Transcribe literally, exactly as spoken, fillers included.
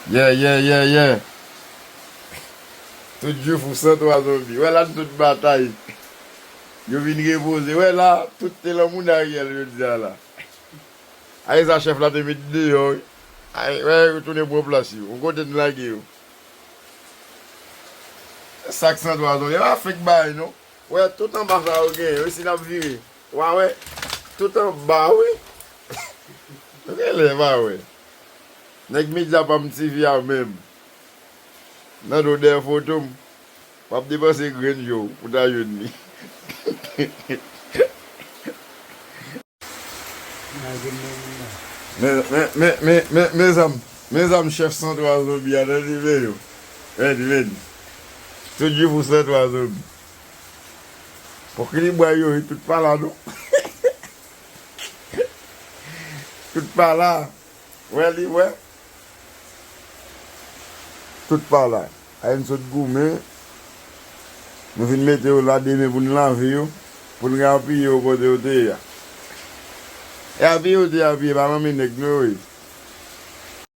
Yeah, yeah, yeah, yeah. Tout Djoufou san twa zonbi. Wè la tout batay. Yo vin repoze. Wè la, tout te lan moun Ariel jodi a la. Ay sa chèf la te met deyò, wi. Ay, wè, yo tounen pran plas yo. Yon kote n lage yo. Sa k san twa zonbi. E pa fake bagay, non. Wè, tout anba sa yo genyen, wi, si n ap vire. Wa wè, tout anba, wi. Nou genlè pa wè. Nèg medya pa m T V a menm. Nan do dèyè foto m. W ap depanse grenn je w pou ta jwenn li. Men, men, men, men, men, mezanm, mezanm, chèf san twa zonbi a, tande, men yo. Tande, men. Tout Djoufou san twa zonbi. Bon, ki li bwè yo, tout pa la, non? Tout pa la. Wè li, wè. Tout pa la. Ay n sot goumen. Nou vin mete yo la demen pou n lave yo. Pou n gen apiye yo kote yo te ye a. E apiye yo te ye, apiye pa manmi nèg, non, wi.